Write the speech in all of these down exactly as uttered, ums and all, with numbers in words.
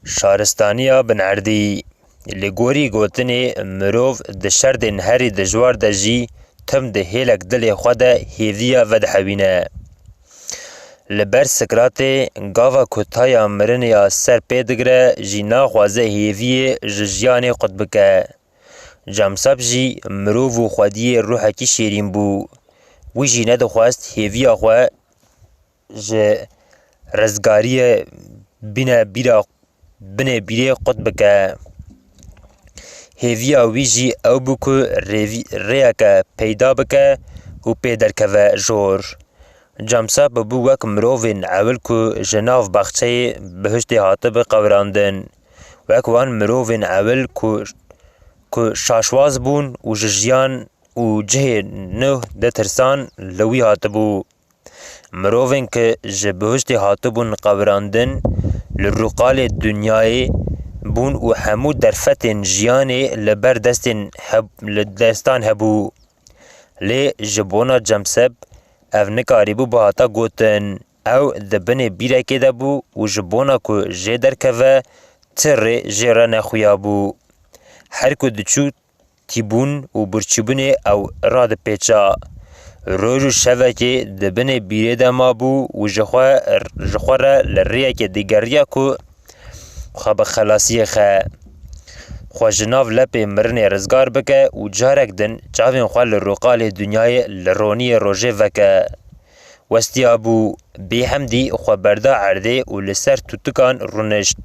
Şaristaniya binerdî. Li gorî gotinê mirov di şerdên herî dijwar de jî tim di hêlek dilê xwe de hêviya vedihewîne. Li ber Sikratê gava ku taya mirinê ya ser pê digire jî naxwaze hêviyê ji jiyanê qut bike. Camsap jî mirov û xwediyê ruhekî şêrîn bû. Wî jî nedixwest hêviya xwe ji rizgariyê bîne bîra, binê bîrê qut bike. Hêviya wî jî ew bû ku rêvî-, rêyeke peyda bike û pê derkeve jor. Camsap bû wek mirovên ewil ku ji nav baxçeyê bihiştê hatibe qewirandin. Wek wan mirovên ewil ku, ku şaşwaz bûn û ji jiyan û cihê nû ditirsan li wî hatibû. Mirovên ku ji bihiştê hatibûn qewirandin, li rûqalê dinyayê bûn û hemû derfetên jiyanê li ber destên heb-, li destan hebû. Lê ji bona Cemseb ev nikarîbû bihata gotin. Ew di binê bîrekê de bû û ji bona ku jê derkeve, ti rê jê re nexuyabû. Her ku diçû, tîbûn û birçîbûnê ew radipêça. Roj û şevekê di binê bîrê de mabû û ji xwe, ji xwe re li rêyekê digeriya ku xwe bi xelasiyê xe, xwe ji nav lepê mirinê rizgar bike û carek din çavên xwe li rûqalê dinyayê li roniyê rojê veke. Westiyabû, bêhemdî xwe berda erdê û li ser tûtikan rûnişt.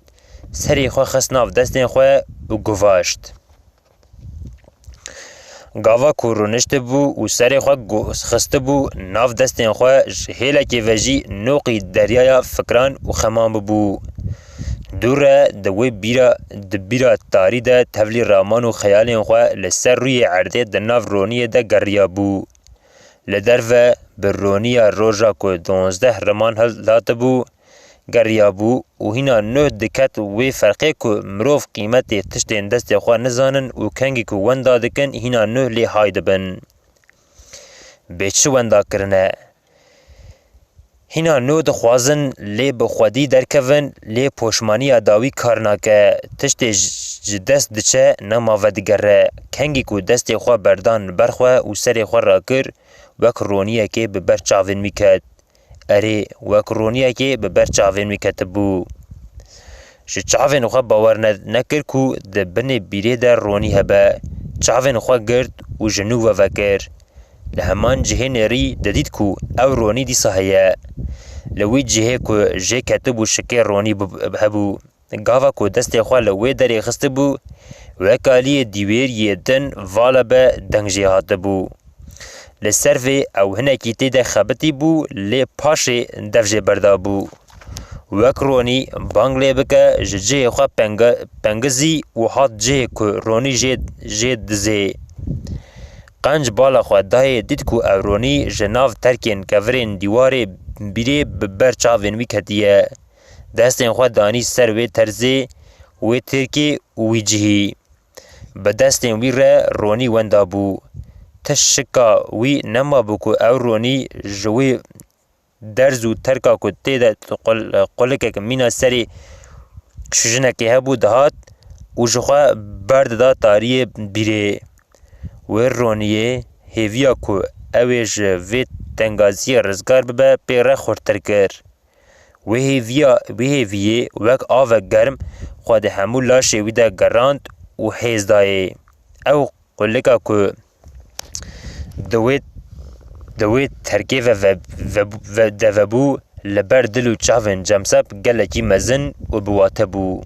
Serê xwe xist nav destên xwe û guvaşt. Gava ku rûniştibû û serê xwe gu-, xistibû nav destên xwe, ji hêlekê ve jî noqî deryaya fikran û xeman bibû. Dûre di wê bîra, di bîra tarî de tevlî raman û xeyalên xwe li ser rûyê erdê di nav roniyê de geriyabû. Li derve bi roniya roja ku duwazdeh riman hil-, hatibû, geriyabû û hîna nuh diket wê ferqê ku mirov qîmetê tiştên destê xwe nizanin û kengî ku wenda dikin hîna nuh lê hay dibin. Bê çi wenda kirine? Hîna nû dixwazin lê bi xwedî derkevin, lê poşmaniya dawî kar nake. Tiştê ji, ji dest diçe nema vedigere. Kengî ku destê xwe berdan li ber xwe û serê xwe rakir, wek roniyekê bi ber çavên wî ket. Erê, wek roniyekê bi ber çavên wî ketibû. Ji çavên xwe bawer ne-, nekir ku di binê bîrê de ronî hebe. Çavên xwe girt û ji nû ve vekir. Li heman cihê nêrî didît ku ew ronî dîsa heye. Li wî cihê ku jê ketibû şikê ronî bib-, hebû. Gava ku destê xwe li wê derê xistibû, wek aliyê dîwêr yê din vala be deng jê hatibû. Li ser vê ew hinekî tê de xebitî bû, lê paşê dev jê berdabû. Wek ronî bang lê bike, ji cihê xwe penge-, pengizî û hat cihê ku ronî jê, jê dizê. Qenc bala xwe dayê dît ku ew ronî ji nav terkên kevirên dîwarê bîrê bi ber çavên wî ketiye. Destên xwe danî ser wê terzê, wê têrkê û wî cihî. Bi destên wî re ronî wenda bû. Ti şika wî nemabû ku ew ronî ji wê derz û terka ku tê de qul-, qulikek mîna serê şûjinekê hebû dihat û ji xwe berdida tariyê bîrê. Wê roniyê hêviya ku ew ê ji vê tengaziyê rizgar bibe pê re xurttir kir. Wê hêviya, wê hêviyê wek avek germ xwe di hemû laşê wî de gerand û hêz dayê. Ew qulika ku di wê, di wê terkê ve, ve, ve, ve, de vebû, li ber dil û çavên Cemsep gelekî mezin û bi wate bû.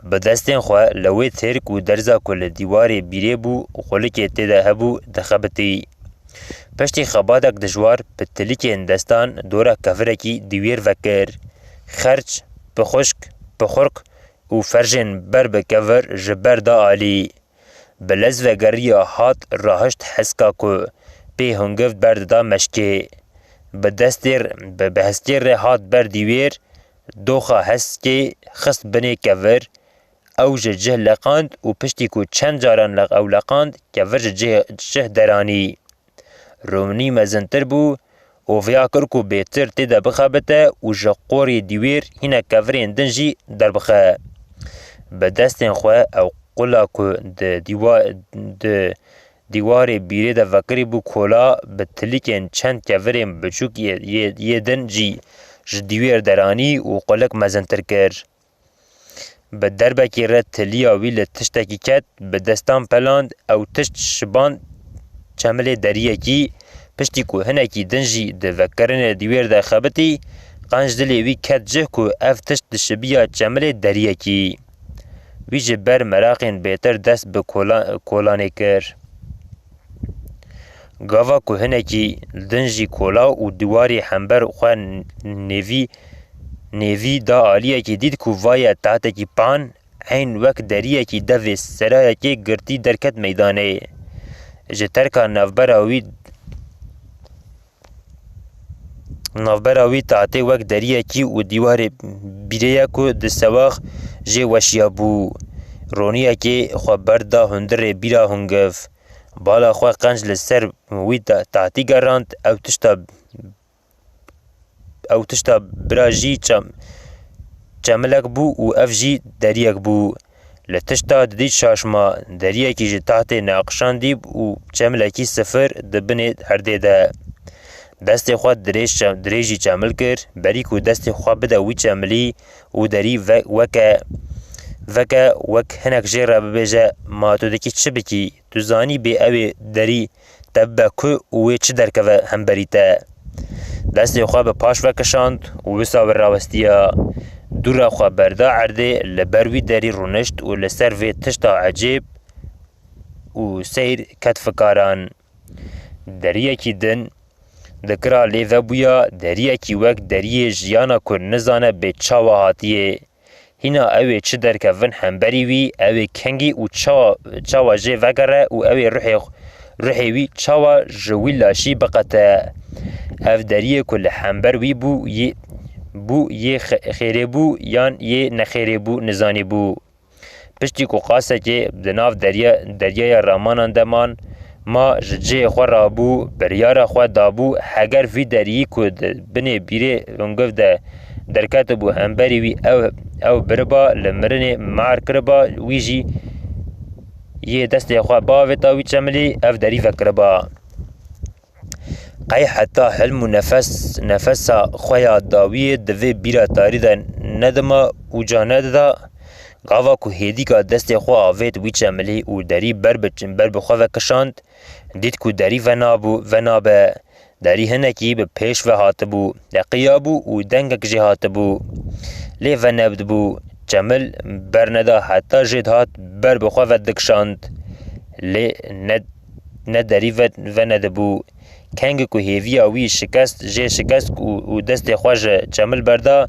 Bi destên xwe li wê têrk û derza ku li dîwarê bîrê bû, xulikê tê de hebû, dixebitî. Piştî xebatek dijwar, bi tilîkên destan dora kevirekî dîwêr vekir. Xerç, pixuşk, pixurk û ferjên ber bi kevir ji ber da alî. Bi lez vegeriya hat rahişt heska ku pê hungiv berdida meşkê. Bi destê r-, bi, bi hestê re hat ber dîwêr, doxa heskê xist binê kevir, ew ji cih leqand û piştî ku çend caran leq-, ew leqand, kevir ji cih, cih deranî. Ronî mezintir bû û vêya kir ku bêtir tê de bixebite û ji qorê dîwêr hînek kevirên din jî derbixe. Bi destên xwe ew qula ku di dîwa-, di dîwarê bîrê de vekirî bû kola, bi tilîkên çend kevirên biçûk yê, yê, yê din jî ji dîwêr deranî û qulik mezintir kir. Bi derbekî re tiliya wî li tiştekî ket, bi destan peland, ew tişt şiband çemilê deriyekî, piştî ku hinekî din jî di vekirinê dîwêr de xebitî, qenc dilê wî ket cih ku ev tişt dişibiya çemilê deriyekî. Wî ji ber meraqên bêtir dest bi kola-, kolanê kir. Gava ku hinekî din jî kola û dîwarê hember xwe nêvî, nêvî da aliyekî, dît ku vaye tatekî pan, eyn wek deriyekî devê serayekê girtî derket meydanê. Ji terka navbera wî, navbera wî tahtê wek deriyekî û dîwarê bîrê ye ku di sewax jê weşiya bû. Roniyekê xwe berda hundirê bîra hungiv. Bala xwe qenc li ser wî ta-, tahtî gerand, ew tişta, ew tişta bira jî çem-, çemilek bû û ev jî deriyek bû. Li tişta didît şaş ma, deriyekî ji tahtê neqişandî û çemilekî sifir di binê erdê de. Destê xwe dirêj çe-, dirêjî çemil kir, berî ku destê xwe bide wî çemilî û derî ve-, weke, veke wek hinek jê re bibêje, "Ma tu dikî çi bikî? Tu zanî bê ew ê derî te bibe ku û wê çi derkeve hemberî te?" Destê xwe bi paş ve kişand û wisa wê rawestiya. Dûra xwe berda erdê, li ber wî derî rûnişt û li ser vê tişta ecêb û seyr ket fikaran. Deriyekî din dikira lê vebûya, deriyekî wek deriyê jiyana ku nizane bê çawa hatiye. Hîna ew ê çi derkevin hemberî wî, ew ê kengî û çawa, çawa jê vegere û ew ê ruhê, ruhê wî çawa ji wî laşî biqete. Ev deriyê ku li hember wî bû, yê, bû yê xe-, xêrê bû yan yê nexêrê bû, nizanî bû. Piştî ku qasekê di nav derya-, deryaya Ramanan de man, ma ji cihê xwe rabû, biryara xwe dabû, heger vî deriyî ku di binê bîrê hungiv de derketibû hemberî wî ew, ew biriba, li mirinê mar kiriba, wî jî yê destê xwe biavêta wî çemilî, ev derî vekiriba. Qey heta hilm û nefes, nefesa xwe ya dawiyê di vê bîra tarî de nedima û ca nedida, gava ku hêdîka destê xwe avêt wî çemilî û derî ber bi, ber bi xwe ve kişand, dît ku derî venabû, venabe. Derî hinekî bi pêş ve hatibû, teqiyabû û dengek jê hatibû. Lê venebdibû. Çemil berneda heta jê dihat ber bi xwe ve dikişand. Lê ne, ne derî ve, venedibû. Kengê ku hêviya wî şikest, jê şikest û, û destê xwe ji çemil berda,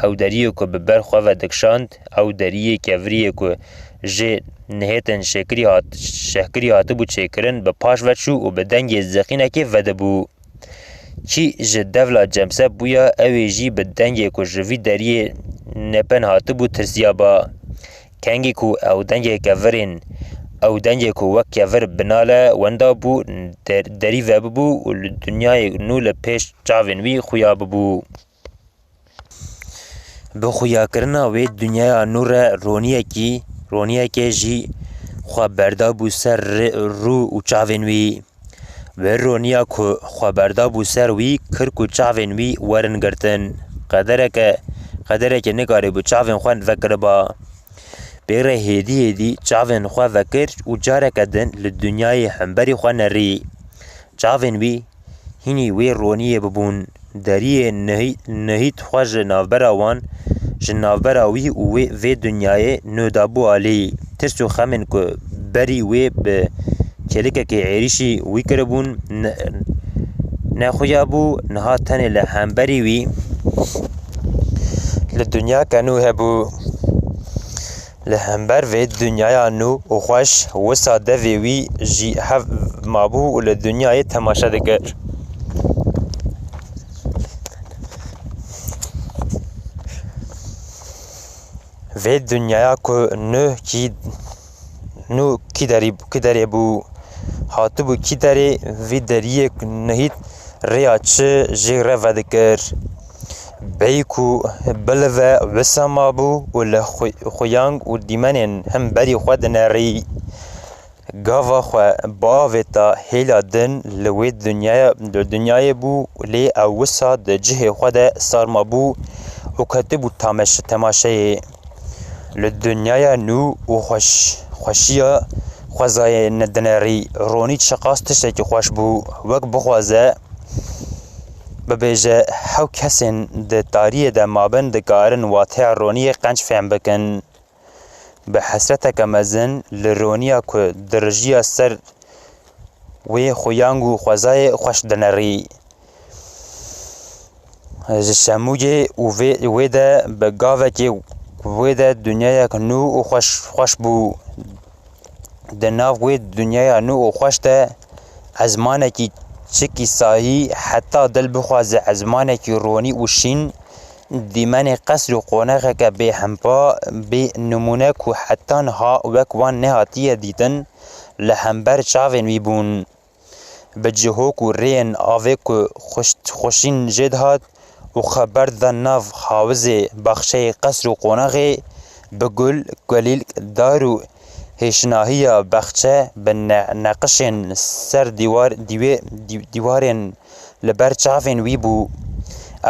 ew deriyê ku bi ber xwe ve dikişand, ew deriyê keviriyê ku jê nihêtin şekirî hat-, şehkirî hatibû çêkirin, bi paş ve çû û bi dengê zeqînekê vedibû. Kî ji devla Cemse bûya, ew ê jî bi dengê ku ji vî deriyê nepen hatibû tirsiyaba. Kengî ku ew dengê kevirên, ew dengê ku wek kevir binale wenda bû, der-, derî vebibû û li dinyayê nû li pêş çavên wî xuya bibû. Bi xuyakirina wê dinyaya nû re roniyekî, roniyekê jî xwe berdabû ser rê-, rû û çavên wî. Wê roniya ku xwe berdabû ser wî kir ku çavên wî werin girtin. Qedereke, qederekê nikarîbû çavên xwe vekiriba. Pê re hêdî hêdî çavên xwe vekir û careke din li dinyayê hemberî xwe nerî. Çavên wî hînî wê roniyê bibûn. Deriyê nihî-, nihît xwe ji navbera wan, ji navbera wî û wê, vê dinyayê nû dabû alî. Tirs û xemên ku berî wê bi kêlikekê êrîşî wî kiribûn, ne-, nexuyabû, niha tenê li hemberî wî li dinyake nû hebû. Li hember vê dinyaya nû û xweş, wisa devê wî jî hev mabû û li dinyayê temaşe dikir. Vê dinyaya ku nû kî, nû kî derî, kî derê bû, hatibû kî derê, vî deriyê nihît rêya çi jê re vedikir. Bêyî ku bilive wisa mabû û li xu-, xuyang û dîmenên hemberî xwe dinerî. Gava xwe biavêta hêla din li wê dinyaya, li dinyayê bû, lê ew wisa di cihê xwe de sarma bû û ketibû tameş-, temaşeyê. Li dinyaya nû û xweş-, xweşiya xwezayê ne dinerî, Ronî çiqas tiştekî xweş bû. Wek bixwaze bibêje, hew kesên di tariyê de mabin dikarin wateya Roniyê qenc fêm bikin. Bi hesreteke mezin li Roniya ku dirijiya ser wê xuyang û xwezayê xweş dinerî. Ji şemûyê û vê, wê de bi gavekê wê de dinyayek nû û xweş, xweş bû. Di nav wê dinyaya nû û xweş de ezmanekî çikî sahî, heta dil bixwaze ezmanekî ronî û şîn, dîmenê qesr û qonaxeke bêhempa, bê nimûne ku heta niha wek wan nehatiye dîtin, li hember çavên wî bûn. Bi cihok û rêyên avê ku xweş-, xweşîn jê dihat û xeber didan nav hawizê baxçeyê qesr û qonaxê, bi gul, kulîlk, dar û hêşinahiya baxçe, bi ne-, neqişên ser dîwar, dîwê-, dî-, dîwarên li ber çavên wî bû.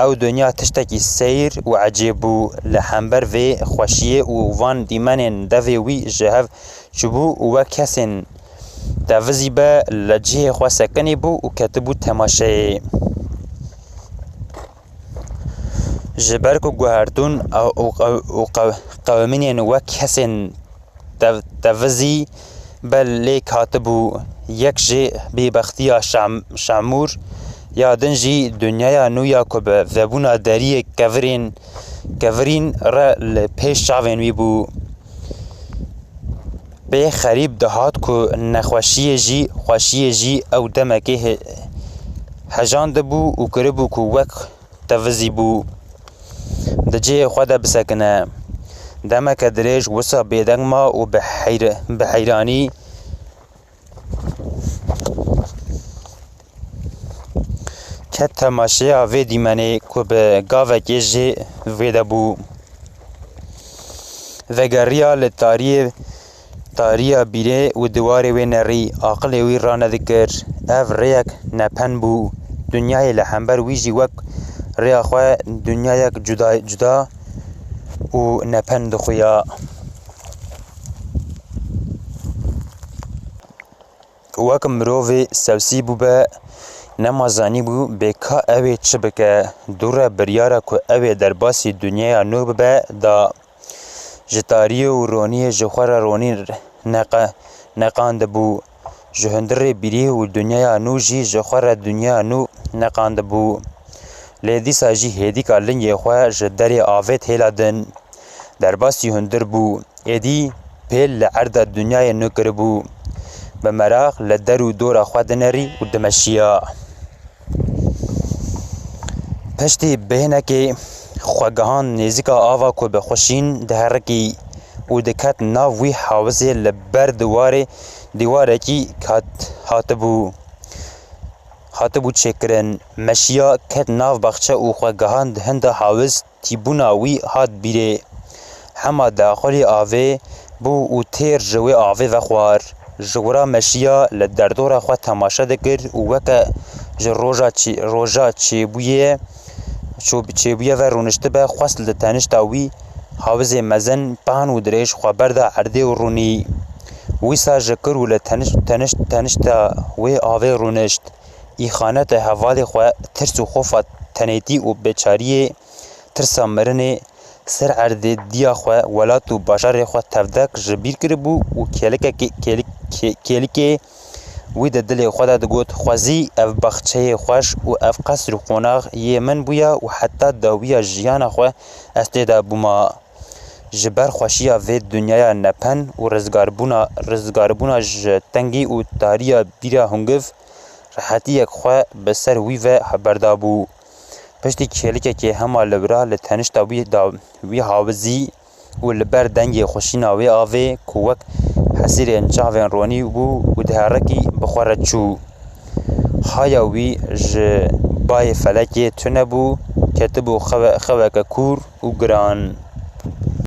Ew dinya tiştekî seyr û ecêb bû. Li hember vê xweşiyê û van dîmenên devê wî ji hev çûbû û wek kesên tevizî be li cihê xwe sekinî bû û ketibû temaşeyê. Ji ber ku guhertûn û, û, û qew-, qewimînên wek kesên tev-, tevizî be lêk hatibû. Yek jê bêbextiya Şam-, Şamûr ya din jî dinyaya nû ya ku bi vebûna deriyê kevirên, kevirîn re li pêş çavên wî bû. Pê xerîb dihat ku nexweşiyê jî, xweşiyê jî ew demekê he-, hejandibû û kiribû ku wek tevizî bû. Di cihê xwe de bisekine. Demeke dirêj wisa bêdeng ma û bi heyr-, bi heyranî ket temaşeya vê dîmenê ku bi gavekê jê vê de bû. Vegeriya li tariyê, tariya bîrê û diwarê wê nerî, aqilê wî ranedikir. Ev rêyek nepen bû. Dinyayê li hember wî jî wek rêya xwe dinyayek cuda, cuda û nepen dixuya. Wek mirovê sewsî bûbe, nema zanîbû bê ka ew ê çi bike. Dû re biryara ku ew ê derbasî dinyaya nû bibe, da. Ji tariyê û roniyê ji xwe re ronî neqe-, neqandibû. Ji hundirê bîrî û dinyaya nû jî ji xwe re dinyaya nû neqandibû. Lê dîsa jî hêdîka lingê xwe ji derê avêt hêla din. Derbasî hundir bû. Êdî pêl li erda dinyayê nû kiribû. Bi meraq li der û dora xwe dinerî û dimeşiya. Piştî bêhnekê xwe gihand nêzîka ava ku bi xweşîn diherikî û diket nav wî hawizê li ber diwarê, dîwarekî kat hatibû, hatibû çêkirin. Meşiya ket nav baxçe û xwe gihand hinda hawiz. Tîbûna wî hat bîrê. Hema daxilî avê bû û têr ji wê avê vexwar. Ji wira meşiya li derdora xwe temaşe dikir û weke ji roja çê-, roja çêbûyê, ço-, çêbûye ve rûniştibe, xwest li tenişta wî hawizê mezin, pan û dirêj xwe berda erdê û rûnî. Wîsa ji kir û li teniş-, teniş-, tenişta wê avê rûnişt. Îxanete hevalê xwe tirs û xofa tenêtî û bêçariyê, tirsa mirinê ser erdê diya xwe, welat û bajarê xwe tevdek ji bîr kiribû û kêlikekê-, kêlik-, kê-, kêlikê wî di dilê xwe de digot, xwezî ev baxçeyê xweş û ev qesr û qonax yê min bûya û heta dawiya jiyana xwe ez tê de bûma. Ji ber xweşiya vê dinyaya nepen û rizgarbûna, rizgarbûna ji tengî û tariya bîra hungiv, rehetiyek xwe bi ser wî ve berdabû. Piştî kêlikekê hema li wira li tenişta wî da, wî hawizî û li ber dengê xweşîna wê avê ku wek hesîrên çavên ronî bû û diherikî, bi xwe re çû. Haya wî ji bayê felekê tune bû, ketibû xewe-, xeweke kûr û giran.